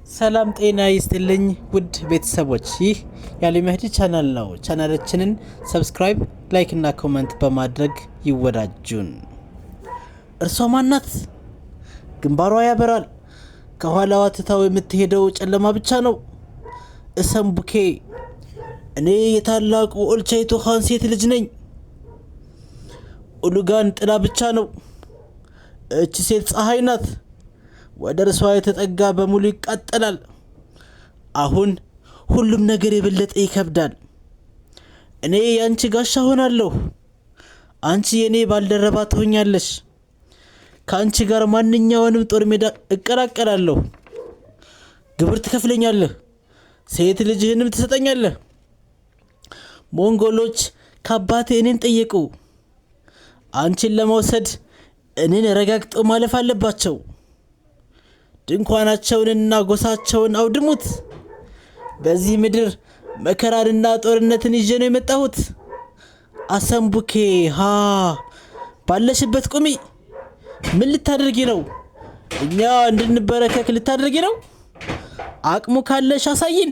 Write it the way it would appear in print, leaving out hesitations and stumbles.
ሰላም ጤና ይስጥልኝ ውድ ቤተሰቦች፣ ይህ የአሊ መህዲ ቻናል ነው። ቻናላችንን subscribe፣ like እና comment በማድረግ ይወዳጁን። እርሷ ማናት? ግንባሯ ያበራል። ከኋላዋ ትታው የምትሄደው ጨለማ ብቻ ነው። እሰምቡኬ፣ እኔ የታላቁ ኦልቻይቶ ኻን ሴት ልጅ ነኝ። ኡሉጋን ጥላ ብቻ ነው። እች ሴት ፀሐይ ናት። ወደ እርሷ የተጠጋ በሙሉ ይቃጠላል። አሁን ሁሉም ነገር የበለጠ ይከብዳል። እኔ የአንቺ ጋሻ ሆናለሁ። አንቺ የእኔ ባልደረባ ትሆኛለሽ። ከአንቺ ጋር ማንኛውንም ጦር ሜዳ እቀላቀላለሁ። ግብር ትከፍለኛለህ፣ ሴት ልጅህንም ትሰጠኛለህ። ሞንጎሎች ከአባቴ እኔን ጠየቁ። አንቺን ለመውሰድ እኔን ረጋግጠው ማለፍ አለባቸው። ድንኳናቸውንና ጎሳቸውን አውድሙት። በዚህ ምድር መከራንና ጦርነትን ይዤ ነው የመጣሁት። አሰምቡኬ ሃ ባለሽበት ቁሚ። ምን ልታደርጊ ነው? እኛ እንድንበረከክ ልታደርጊ ነው? አቅሙ ካለሽ አሳይን።